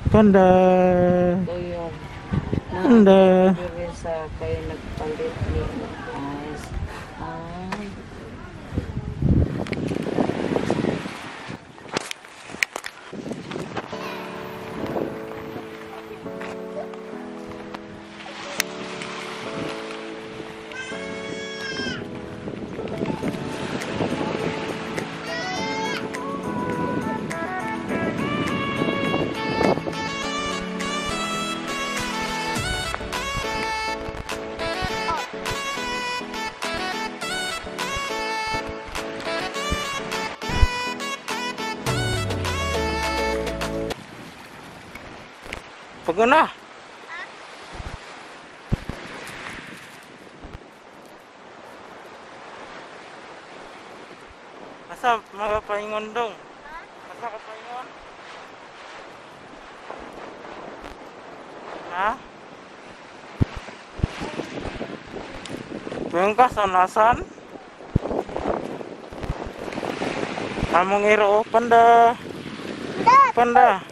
Panda. Tuyong. Panda. Na sa kay nagpalit ni ice. Ah. Pagod na. Asa mga paingon dong? Asa ka paingon? Ha? Paingon ka sa nasan? Among iro, panda. Panda.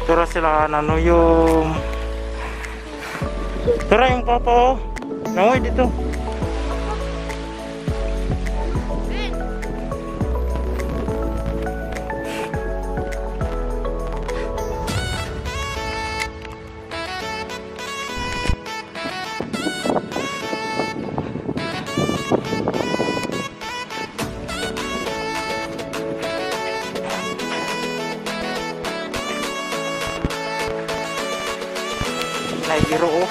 Tara sila nanuyom. Tara yung papa oh. Nangoy dito. Nairo oh.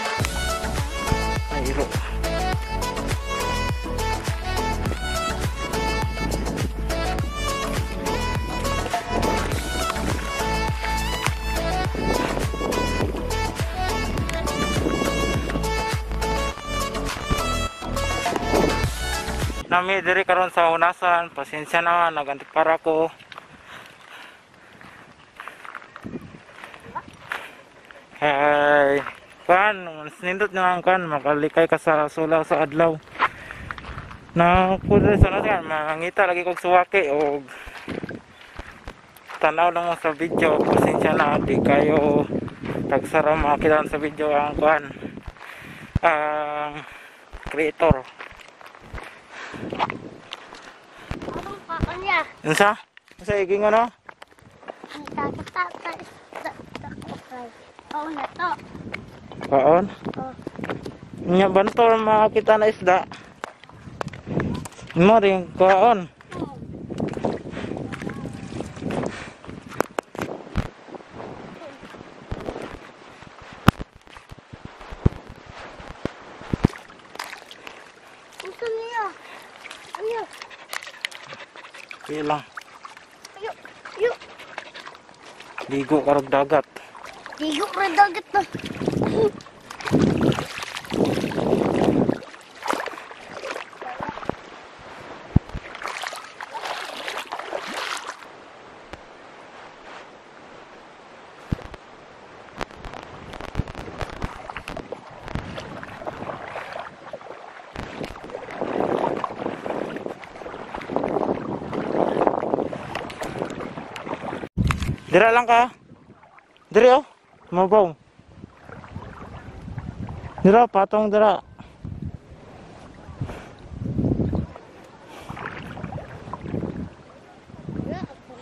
Nairo. Nami diri karon sa unasan, pasensya na naganti para ko. Hey. Kan, nindot na ang kan, makalikay ka sa sulaw sa adlaw. Na kuno sa natin, mangita lagi kog suwaki og tanaw lang mo sa video, pasensya na di kayo tagsara makita sa video ang kuan ang creator. Unsa? Unsa igingon no? Kaon? Oh. Nya bantol makakita na isda. Mo rin kaon. Unsa niya? Ano? Kaya lang. Ayo, ayo. Ligo karog dagat. Ligo karog dagat na. Dira lang ka. Diri oh. Mabaw. Dira patong dira.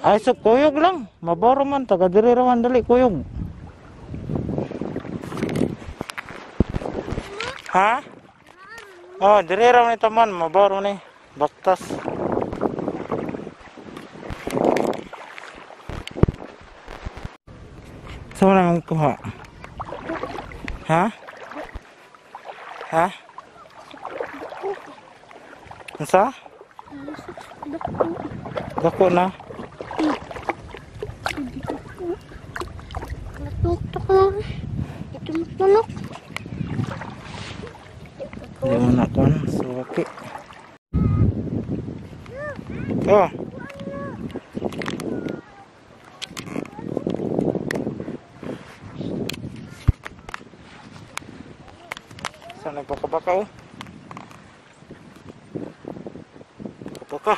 Ay so kuyog lang. Mabaw ra man taga diri ra man dali kuyog. Ha? Oh, diri ra man taman, mabaw ra ni. Baktas. Saan naman kuha? Ha? Ha? Unsa? Dako na. Natuktok na. Ito matulok. Hindi mo na kuha. Suwaki. Oh. Saan nagpakabaka oh? Baka.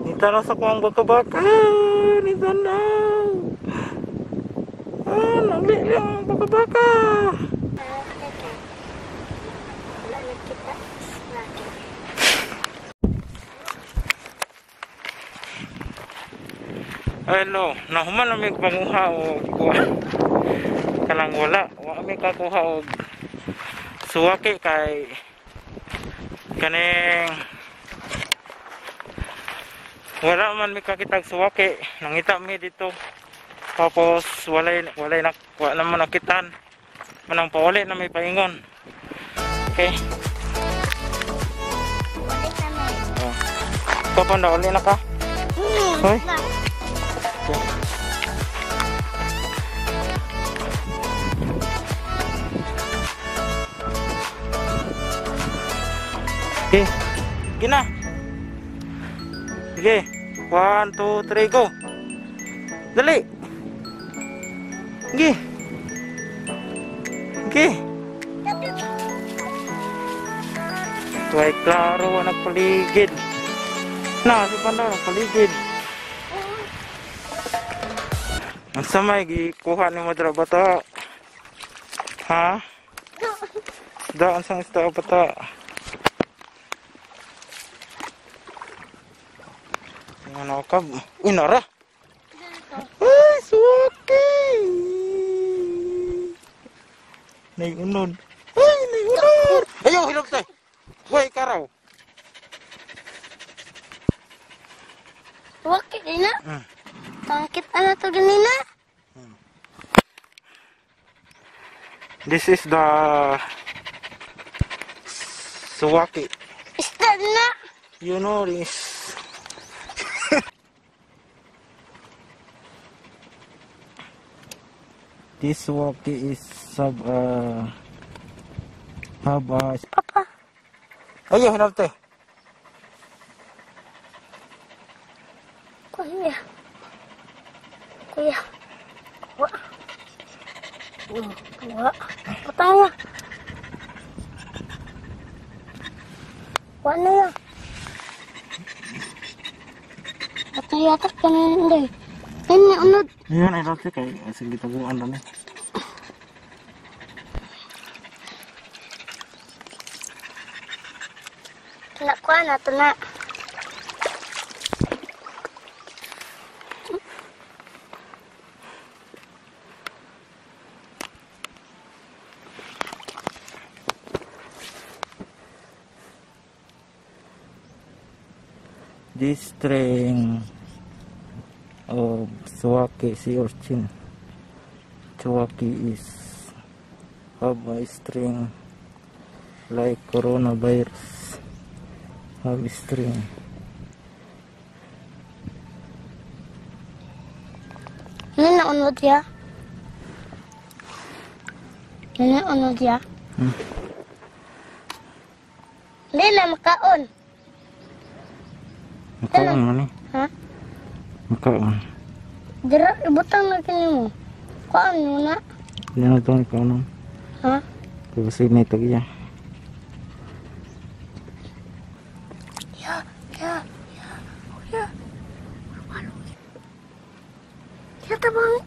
Nitanaw sa kuwang baka-baka. Nitanaw. Ah, nali lang ang baka-baka. Wala na kita. Hello, nahuman na may panguha o kuha. Kalang wala, wa mi kakuha og suwaki kay kaning wala man mi kakitag suwaki. Nangita mi dito. Tapos walay na wala man nakitan. Manang pauli na may paingon. Okay. Ulit na may. Oh. Ikaw pa na uli na ka? Hoy. Okay. Sige na. Sige. 1, 2, 3, go. Dali. Sige. Sige. Ito ay klaro, nagpaligid. Na, si Panda, nagpaligid. Ang samay, gikuha ni mo dra bata. Ha? Isda, ang sang isda bata. Ano ka? Uy, nara! Ay, suwaki! Naiunod. Ay, naiunod! Ayaw, hilog tayo! Uy, karaw! Suwaki din na. Tangkit na to ganina. This is the suwaki. Isda na. You know this. This suwaki is sub have a Papa. Ayaw, hinabte. Kuya. Kuya. Kuha. Kuha. Patay na. Kuha na yan. Patay yata ka na hindi. Ayun, unod. Ayun, ay dati kay sige taguan na ni. Kuha na ito na. This string of suwaki sea urchin. Suwaki is have a string like coronavirus. Have a string. Ano na unod ya? Ano na unod ya? Hindi na makaon. Makaon man eh. Ha? Makaon. Dira, ibutang na kini mo. Kaon mo na. Hindi na ito ikaw. Ha? Kasi na ito iya. Ya, ya, ya, ya. Tabang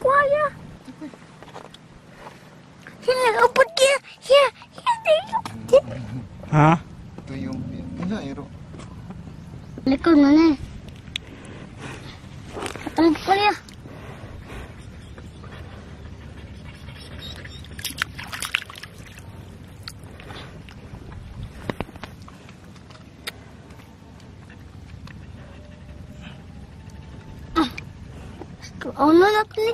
kuya. Sila upod kiya. Siya. Siya. Ha? Ito yung ano iro. Likod na na. Atang kuya. Oh no, not me.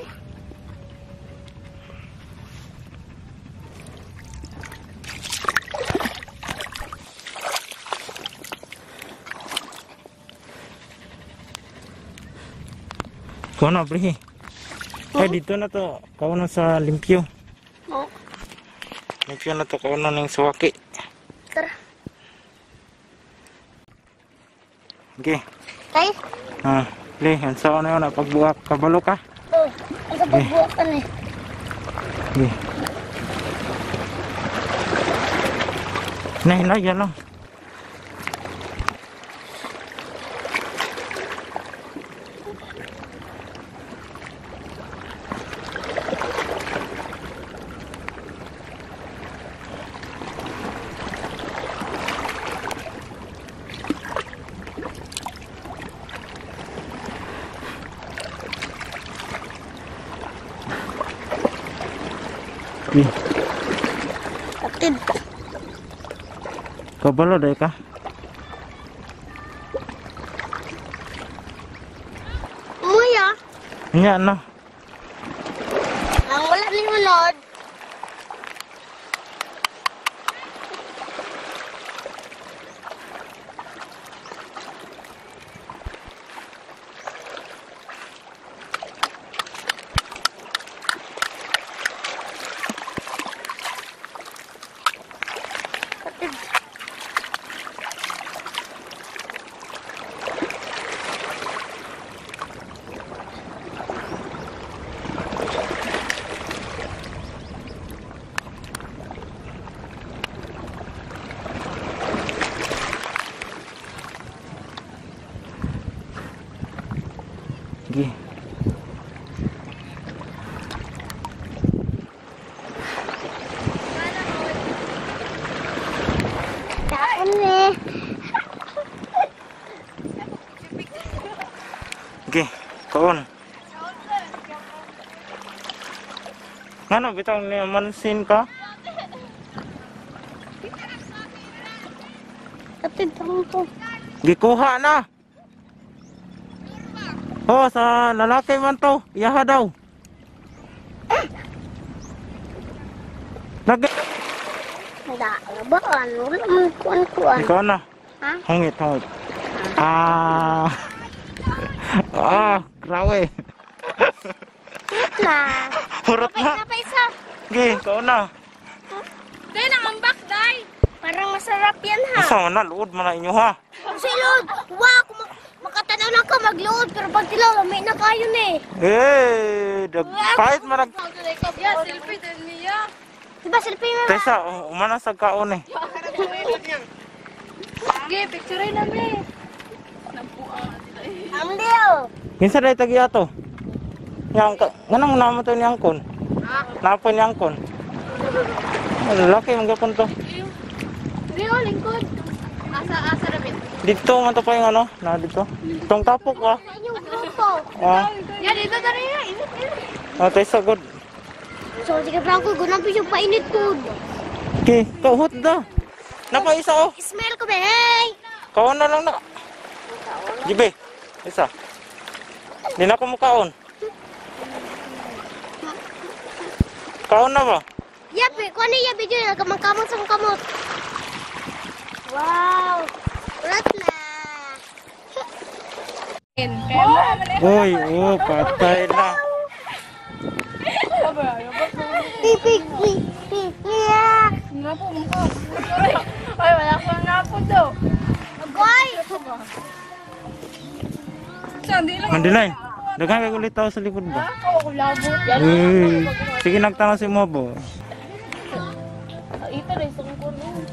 Kuno pre. Ay dito na to, kauno sa limpyo. Oh. Limpyo na to kauno ning suwaki. Tara. Okay. Tay. Ah, pre, unsa na yun na pagbuak kabalo ka? Oh, ang sa pagbuak ka na. Okay. Nay, nay, yan lang. Okay. Atid. Kabalo dai ka? Muya. Nya na. Ang wala ni unod. Okay. Kain eh. Okay, kaon. Ngano bitaw ni mansin ka? Atid ang to. Gikuha na. Oh, sa lalaki man to. Iyaha daw. Lagi. Da, ba ano wala man kuan-kuan. Ikaw na. Ha? Hungit, hungit. Ah. Ah, grabe. Na. Hurot na. Pa isa. Okay, ikaw na. Day, nangambak, day! Parang masarap yan ha. Asa man na, luod man na inyo ha. Kasi load, wow, kung makatanaw na ka magload, pero pag tilaw, may na kayo na eh. Eh, kahit man nag... Yeah, selfie din niya. Diba, selfie mo? Tesa, umana sa kaon eh. Sige, picture namin. Ang liyo. Kinsa day tagi ato? Yang ka, nganong namo to niyang kon? Napo niyang kon. Laki man gyapon to. Hindi, oh, lingkod. Asa, David. Dito man to pa yung ano, na dito. Tong tapok ah. Sa inyong grupo. Ah, Yeah, dito na rin. Init, init. ah tesa good. So, sige Franco, gunang yung painit po. Okay, kauhot da. Napa isa oh. Smell ko ba, hey! Kaon na lang na. Jibe, isa. Di na ko mukaon. Kaon na ba? Yapi, kuha niya video na kamang-kamot sa kamot. Wow! Ulat na! Uy, oh, patay na. Pipig, pipig, niya! Ay, wala akong napo daw. Agoy! Mandilay, daghan kay ulit tao sa likod ba? Ako, kulabot. Uy, sige nagtanong si Mobo.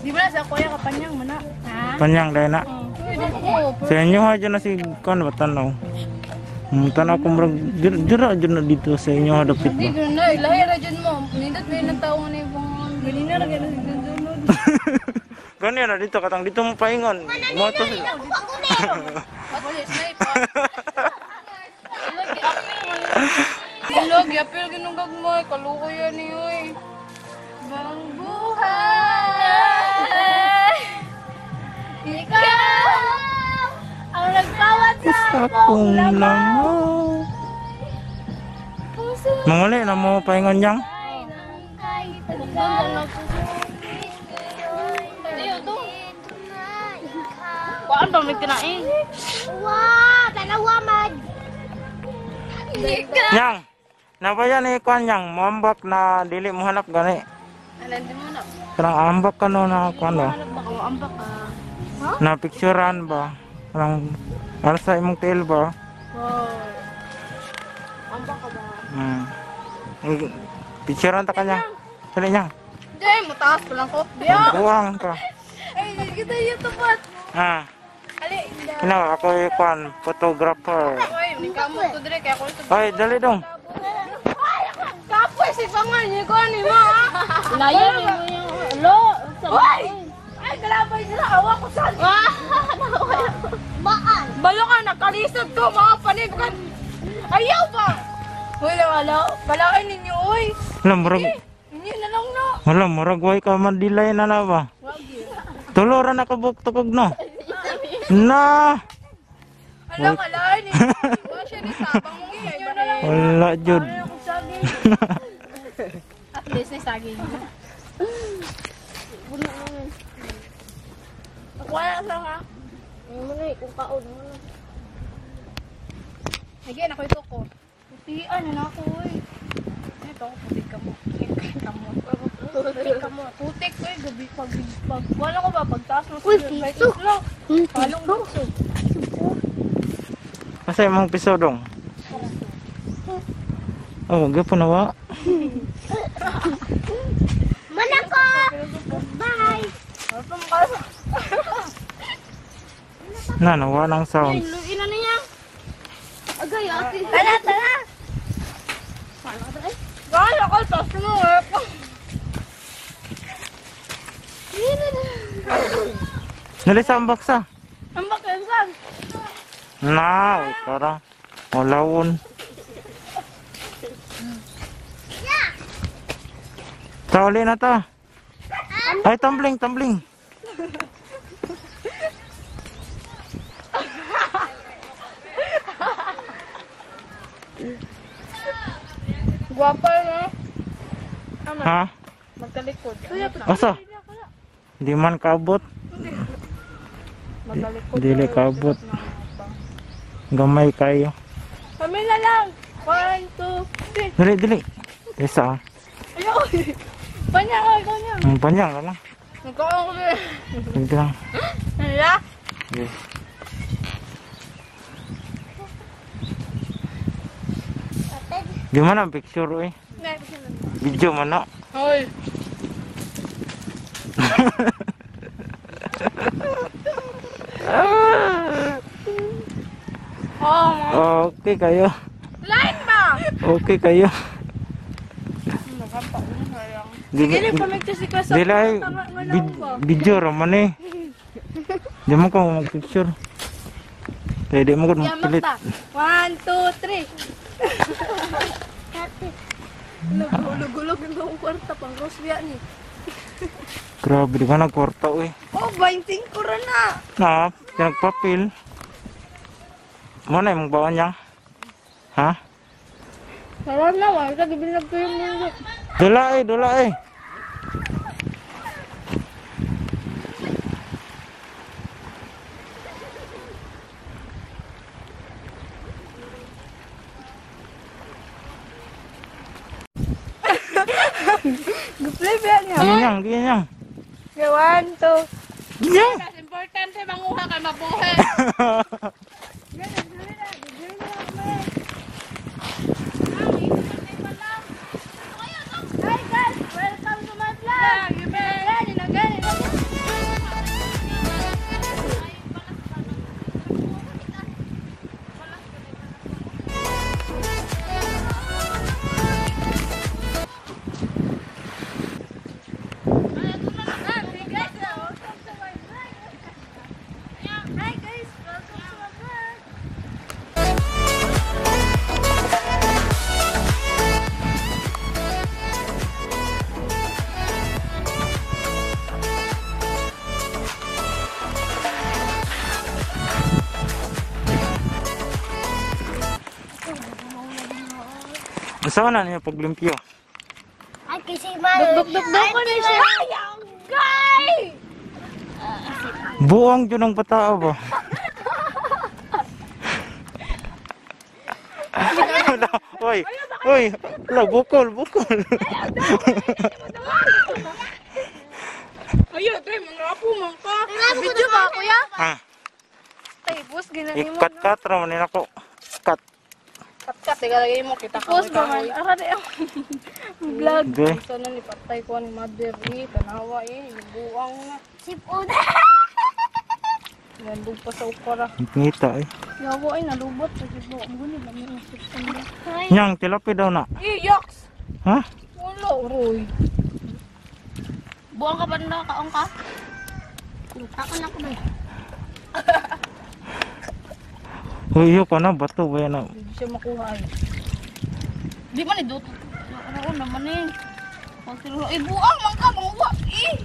Di ba na sa kuya kapanyang mana? Ha? Panyang dahil na. Sa inyo ha dyan na si Kuan ba tanaw? Tanaw ko murag dira dyan na dito sa inyo hadapit ba. Hindi na, ilahi ra dyan mo. Nindot may nang tao na yung ganina ra ganun sunod. Ganyan na dito katang dito mo paingon. Moto sila. Hello, giapil ginong gagmay, kaluko yan niyo eh. Bang buhay, ikaw ang nagpawat sa Sa akong lamaw. Manguli na mo paingon niyang. Kuan ba may kinain? Wow, tanawa man. Yang, nabayan ni kuan yang moambak na dili mo hanap gani. Alam di mo na. Kanang ambak ka no na kuan ba? Hanap ba kung ambak ka? Na picturean ba? Kanang para sa imong tail ba? Wow. Ambak ka ba? Picturean ta kanya. Dali niya. Di, mataas pa lang ko. Diya! Buang ka. Ay, kita YouTube at. Ah, Ali, hindi. ino ako yung kuan photographer. Uy, may kamot ko dire kaya ko ito. Ay, dali dong. Kapoy si pangan niyo ko ani mo ha. Laya ni mo yung lo. Uy! Ay, kalabay sila awa ko saan. Maan. Balo ka nakalisod ko mga panib kan. Ayaw ba? Wala wala. Balain ninyo uy. Wala murag Inyo na lang no. wala murag way ka madilay na na ba? Tulo ra na kabuk tukog no. Na. Alam alain ninyo. Wa siya ni sabang mong inyo na lang. Wala jud. At least ni saging. Wala sa ha. Ano na kung kaon mo na. Again, ako ito ko. Putian na ako uy. Ito ako putik ka mo. Putik ka mo. Putik ka mo. Putik uy, gabi pag pag wala ko ba pagtaas mo Uy, piso. Palong piso. Asa imong piso dong? Oh, gyapon na wa. Manako. Bye. Na nawa ng sound. Ina na niya. Agay, ate. Tara, tara. Gaya ko taas mo eh. Dali sa ambak sa. Ang bakensan. Na, uy, para. Walawon. Ta uli na ta. Ay, tumbling, tumbling. Gwapa no. Ha? Magtalikod. Asa? Di man kaabot. Magtalikod. Dili kaabot. Gamay kayo. Kami na lang. 1, 2, 3. Dili, dili. Isa. Ayaw. Panya ko, ikaw niya. Ang panjang ka lang. Nagkaon ko eh. Dito lang. Hala? Okay. Di man ang picture eh. Video man na. Hoy. Oh, Okay kayo. line ba? Okay kayo. Sige, Dili, pamigto si Kwesa. dili ay video ra man eh. Di mo ko mag-picture. Kaya di mo ko magpilit. 1, 2, 3. Nagulog-gulog yung akong kwarta pang rosbya ni. Grabe, di ka nagkwarta eh. Oh, 25 ra na. Na, nagpapil. Mo na imong baon niya. Ha? Tara na, wala ka gibilag ko yung mundo. Dula eh, dula eh. Guplay ba niya? Ganyan, ganyan. Okay, 1, 2. Ganyan. Mas importante manguha kay mabuhi. Hi guys, welcome to my vlog. Saan na niya paglimpyo? Ay, kasi man. Duk, duk, duk, duk, ano siya? Ay, ang gay! Buang dyan ang patao ba? Wala, oy, oy, wala, bukol, bukol. Ayo, tay, mga apo man ka. Video ba, kuya? Ah, Tay, boss, ginani mo. ikat-kat raman nila ko. Cut. Kat-kat, igalagay mo kita. Post ba man? Ara di ang vlog. Hindi. Ito na ni patay ko ni mother ni tanawa eh, buang na. Sipon. Nandog pa sa ukara. Ngita eh. Yawa ay nalubot sa gibo. Ang guni lang yung sipon. Nyang, tilapi daw na. Eh, yaks. Ha? Wala, uroy. Buang ka ba na kaong ka? Ako na ko ba? Uy, iyo ka na, bato ba yan na? Hindi siya makuha ay. Di man idot. Ano naman eh. Pag sila, eh buang man ka, manguwa. Eh.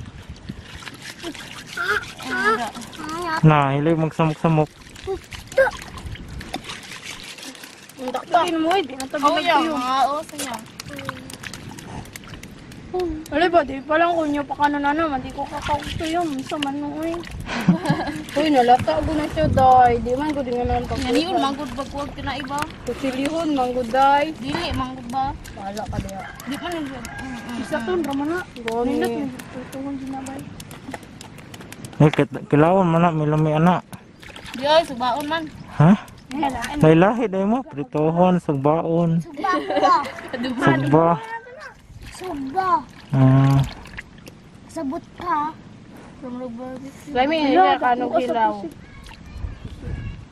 Na, hilig magsamok-samok. Ang dakta. mo eh, di na tabi Oh, yeah, mga osa niya. Alay ba, di pa lang kung nyo pa kanon na naman, di ko kakauto yun. Misa man nung eh. Uy, nalata ko na siya, day. Di man, gud nga naman pag Yan yun, manggod bagwag tinaiba. Kusilihon, manggod, day. Dili, manggod ba? Bahala ka diha. Di man yun. Isa to, ramana. Gani. Tutungon ginabay. Ay, kilawan man na, may lami anak. Di ay, subaon man. Ha? May lahi dahil mo, pritohon, sugbaon, Sugba ko. sugba. Sugba. Ah, Sabot ka. Lami, hindi ka anong hilaw.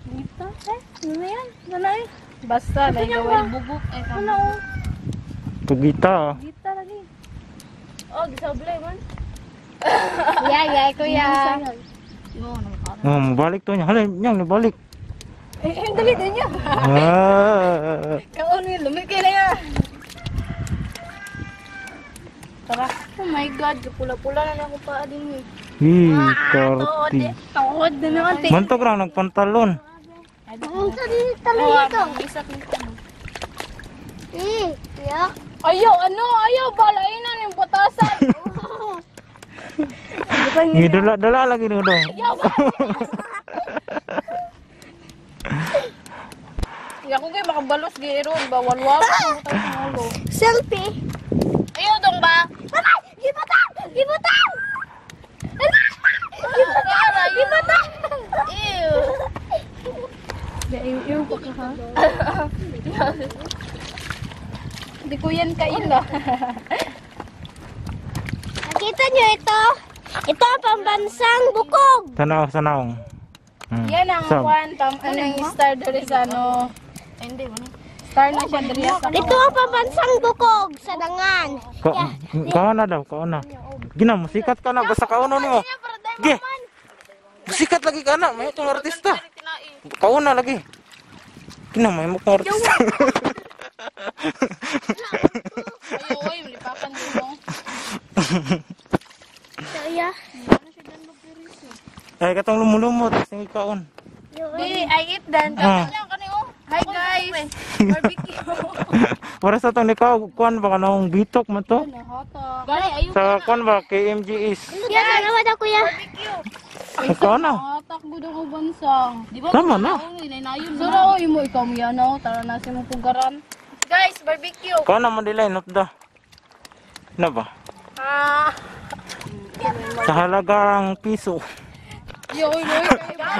Dito? Eh, ano yan? Ano eh? Basta, naigawa. Bugok, eh. Ano? tugita. Dito lagi. Oh, gisablay man. Yeah, yeah, kuya. Yo, naman Oh, mabalik to niya. Hala, nyang, nabalik. Eh, eh, dali din niya. Ah. Kaon ni lumiki na ya. Tara. Oh my God, pula-pula na ako pa din eh. Ih, karti. Tawad na naman. Bantog ra nagpantalon. Ang talo ito. Eh, yak. Ayaw, ano? Ayaw, balain na yung butasan. Gidala-dala lagi ni dong. Hindi ako kayo makabalos, giiron, bawal wala. ulo. Selfie. Ayaw dong ba? Aray! Gibutang! Gibutang! Gibutang! Gibutang! Ew. Iw pa ka ha? Hindi ko yan kain ah. Nakita niyo ito? Ito ang pambansang bukog. Tanaw sa naong. Yan ang Sab. one, tam, anong star dali sa ano. Ay, hindi man. Star na siya dali sa Ito ang pambansang bukog sa dangan. Ka kaon na daw, kaon na. Gina, musikat ka na basta kaon nimo. Ge. Musikat lagi ka na, may itong artista. Kaon na lagi. Gina, may mo kong artista. Ayaw, oy, lipakan din mo. Kaya, Ay katong lumulumot, sige kaon. Di, I eat then. Ah. Hi guys! Barbecue. Para sa tong nikaw, kuan ba kanong bitok man to? Gani, ayaw. Sa kuan ba KMGS. Kuya, tanawa daw kuya. Kaon na. Hatak gud ako bansang. Di ba? Tama na. Inayon Sura o imo ikaw miyano, tara na si mong pugaran. Guys, barbecue. Kaon na man dila inot da. Na ba? Ah, Sa halagang piso. yo, oy, oy, kayo ba?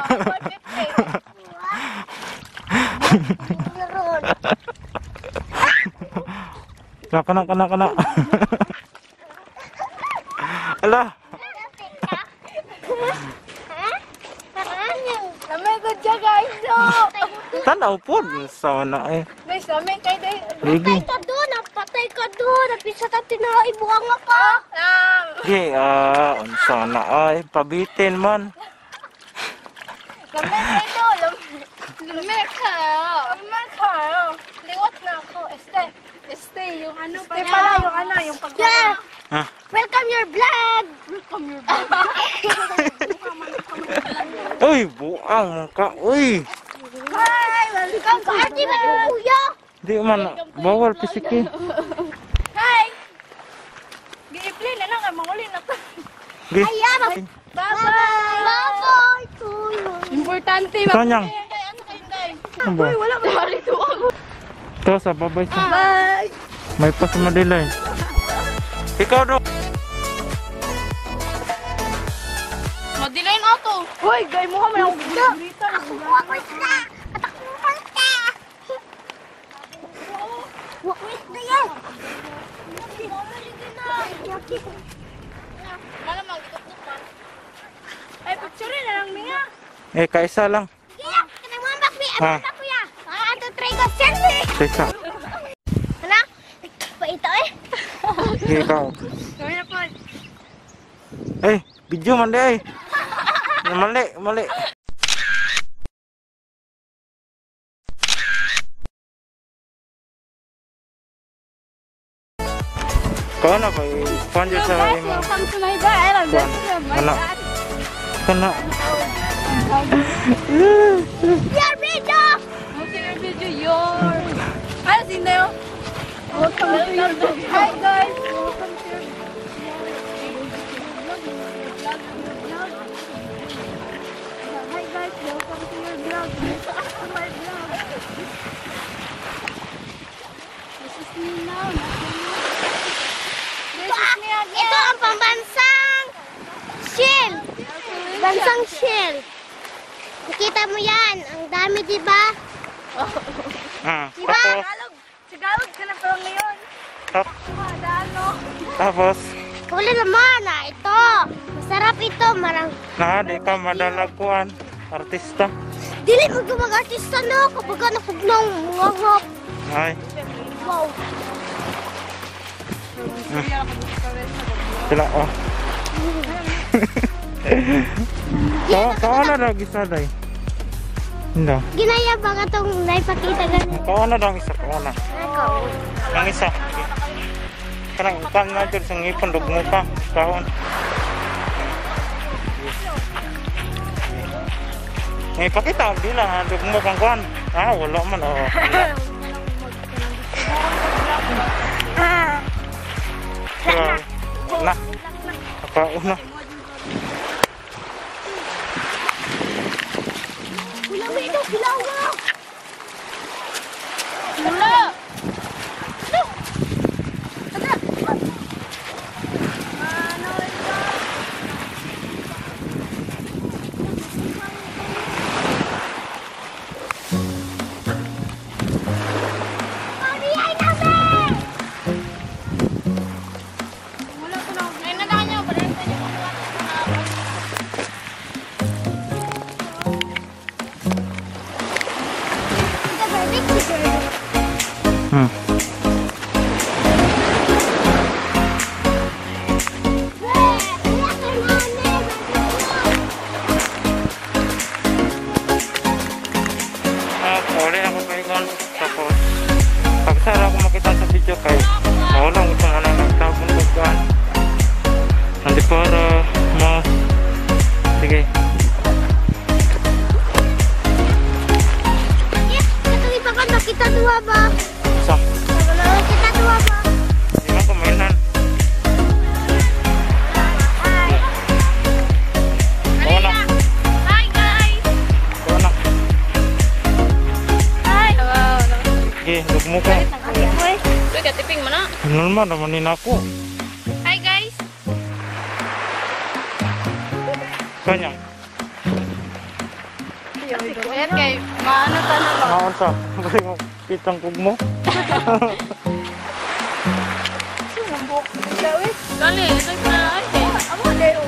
Meron. Kana kana kana kana. Ala, Lamay ko dyan, guys. No. tanaw po sa na eh. Guys, lamay kay day. Ligi. Patay ka doon, napatay ka doon. Napisa ka tinaibuang ka. Ah, Gi, unsa na ay pabitin man. lamay kay do. Lamay ka. Lamay ka. Liwat na ako. Este, este yung ano pala. Este pala yung ano, yung pag Yeah. Ha? Welcome your vlog. Welcome your vlog. Uy, buang ka. Uy. Hi, welcome. Ate, ba yung kuya? Di man, bawal pisiki. Hi! Gi-play na lang kay manguli na to. Ayan! Bye-bye! Bye-bye, kuya. Importante Kanyang. Ano ba? Wala ba dito ako. Ito sa babay sa. Bye! May pas madilay. Ikaw do. Madilay na to. Hoy, gay mo ka man ako grita. Ako ko isda! At ako ko isda! Wa ko isda yan! Malamang ituktok man. Ay, picture na lang minga. Eh, kaisa lang. Kuya, kanang mga kuya, Ah. ano kuya? Ah, ato try ko selfie. Kaisa. Hala? Pa ito eh. Sige, ikaw. Kami na po. Eh, video man di ay. Mali, mali. Kau na ba? Kuan dyan sa imong Welcome to my bar. kuan. Ano? Kana. Your video! Welcome to your video, your. Ano sino yun? Welcome to your vlog. Hi guys! Welcome to your vlog. Vlog. Hi guys! Welcome to your vlog. Welcome to my vlog. This is me now. This is me again. Ito ang pambansang shell. Bansang shell. Nakita mo yan. Ang dami, di ba? Ah, Diba? tapos, Tagalog. Tagalog ka na parang ngayon. Ano? tapos, Wala naman ah. Ito. Masarap ito. Marang. na di ka madalag kuan. Artista. Dili mo gumag-artista no. Kapag nakugnaw, mga ngap. Ay, Wow. sila oh. Kao na daw isa day. Hindi. Ginaya ba nga itong naipakita ganun? Kao na daw ang isa, kao na. Ako. Ang isa. Kanang kan na jud sa ngipon dugmo pa. Kaon. Ngay pakita di lang ha, dugmo kang kuan. Ah, wala man oh. Ah. Na. Kaon na. Wala mo ito, hilaw. Wala! Pariyay namin! Wala ko na. Ngayon na niyo. Balik na niyo. Ito, barbecue. Uli ako kay Gon. Tapos, pagsara ako makita sa video kay wala ko itong anong nagtabon ko kuan. Andi para mas sige. Ito ipakan makita duha ba? Sa Makita duha ba? di man ko mainan. Oo na. Hi guys! Oo na. Hi! Wow. Sige, dugmo ka. Uy, katiping mo na. Normal naman ni nako. Hi guys! Kanya. Ayan kay, maano ta na ba? Naon sa? Bali mo kitang kugmo. Dali, ito na. Ay, amo dayo.